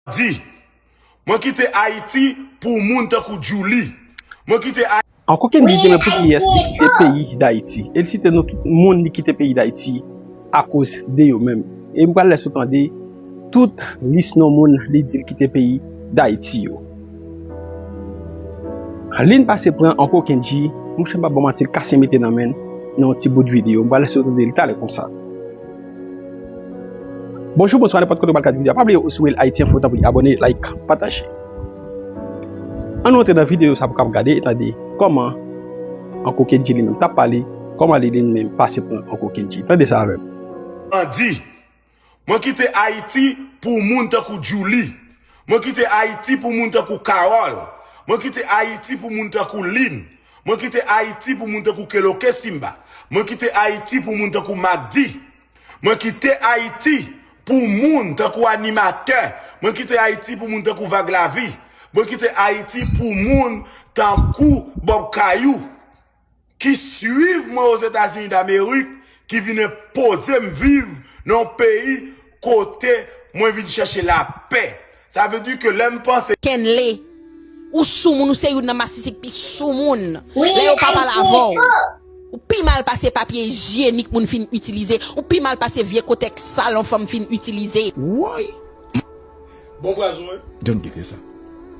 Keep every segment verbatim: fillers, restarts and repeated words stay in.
Di, mwen kite Ayiti pou moun tankou Djouly. Mwen kite Ayiti. Uncle Kendy te men pou kiyès li kite peyi Dayiti. E li site non tout moun li kite peyi Dayiti akoz de yo menm. E m pral lèse w tande tout lis non moun li di l kite peyi Dayiti yo. Lynn pase pran Uncle Kendy, monchè m p ap ba w manti, l kase mete nan men l nan yon ti bout videyo. M pral lèse w tande li talè konsa. Bonjou, bonswa, nenpòt kote w pral gade videyo a. Pa bliye, ou si Real Haiti Info, tanpri abòne, like, pataje. Ann nou antre nan videyo sa pou w kab gade e tande kòman Uncle Kendy li menm t ap pale, kòman li li menm pase pran Uncle Kendy. Tande sa avè m. Andy, mwen kite Ayiti pou moun tankou Djouly. Mwen kite Ayiti pou moun tankou Carole. Mwen kite Ayiti pou moun tankou Lynn. Mwen kite Ayiti pou moun tankou Keloke Simba. Mwen kite Ayiti pou moun tankou Magdi. Mwen kite Ayiti pou moun tankou animatè. Mwen kite Ayiti pou moun tankou Vag Lavi. Mwen kite Ayiti pou moun tankou Bob Kayou, ki swiv mwen Ozetazini Damerik, ki vin enpoze m viv nan yon peyi kote mwen vin chèche lapè. Sa vle di ke lè m panse. Kenley, ou soumoun, ou se youn nan masisi k pi soumoun. Lè yo pa pale avè w, ou pi mal pase papye ijyenik moun fin itilize, ou pi mal pase vye kotèks sal yon fanm fin itilize. Woy! Bon pwazon, wi. John kite sa.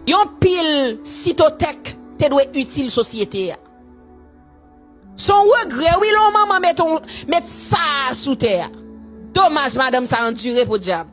Yon pil sitotèk te dwe itil sosyete a. Se yon regrè, wi, lè yon manman met yon, met sa a sou tè a. Domaj, madanm sa andire, podyab.